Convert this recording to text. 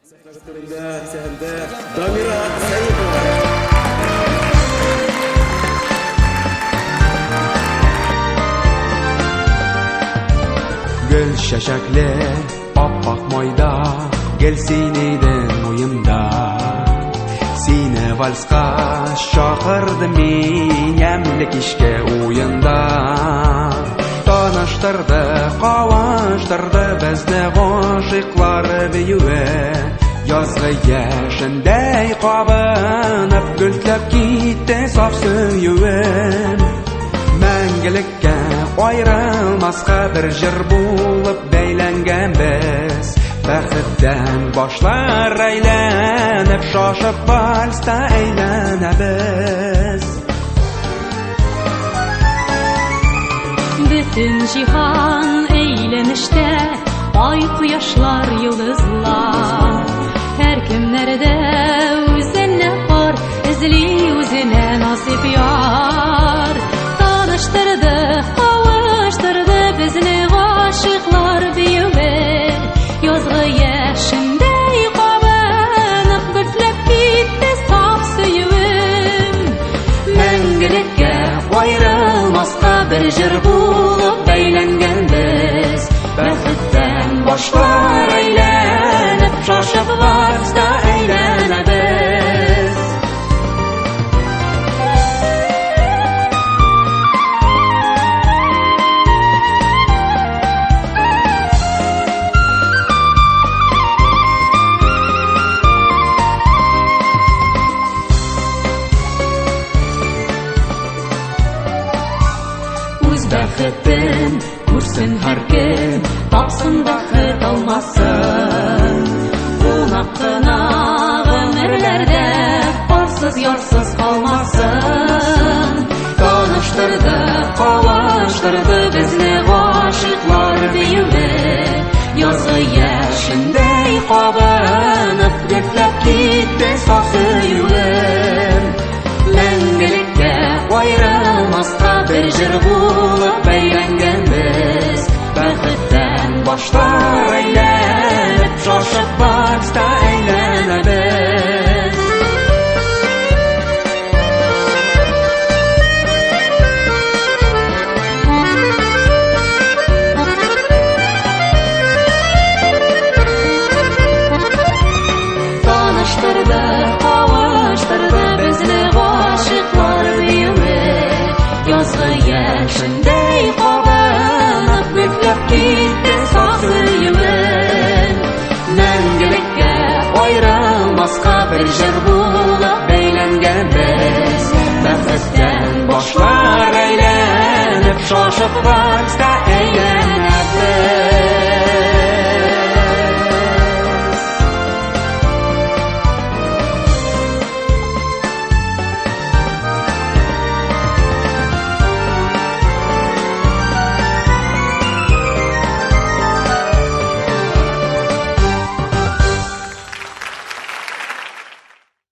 Сәхнәдә Дамира Сәетова. Гөл чәчәкле аппак майда, гел син идең уемда. Сине вальска чакырдым мин ямьле кичке уенда. Таныштырды, кавыштырды безне гашыйклар биюе. Язгы яшендәй кабынып гөлтләп китте саф сөюем. Мәңгелеккә аерылмаска бер җыр булып бәйләнгән без. Бәхеттән башлар әйләнеп, шашып вальста әйләнәбез. Бөтен җиһан әйләнештә, ай, кояшлар, йолдызлар. Һәркемнәрдә үзенә пар, эзли үзенә насыйп яр. Таныштырды, кавыштырды безне гашыйклар биюе. Язгы яшендәй кабынып, гөлтләп китте саф сөюем. Мәңгелеккә аерылмаска бер җыр булып бәйләнгән без. Бәхеттән башлар әйләнеп, шашып вальста әйләнәбез. Үз бәхетен күрсен һәркем, тапсын бәхет алмасын. Кунак кына гомерләрдә парсыз, ярсыз калмасын. Таныштырды, кавыштырды безне гашыйклар биюе. Язгы яшендәй кабынып, гөлтләп китте саф сөюем. Мәңгелеккә аерылмаска бер җыр булып бәйләнгән без. Бәхеттән башлар әйләнеп, шашып вальста әйләнәбез. Таныштырды, кавыштырды безне гашыйклар биюе. Язгы яшендәй кабынып, гөлтләп китте саф сөюем. Мәңгелеккә аерылмаска бер җыр булып бәйләнгән без. Бәхеттән башлар әйләнеп, шашып вальста әйләнәбез.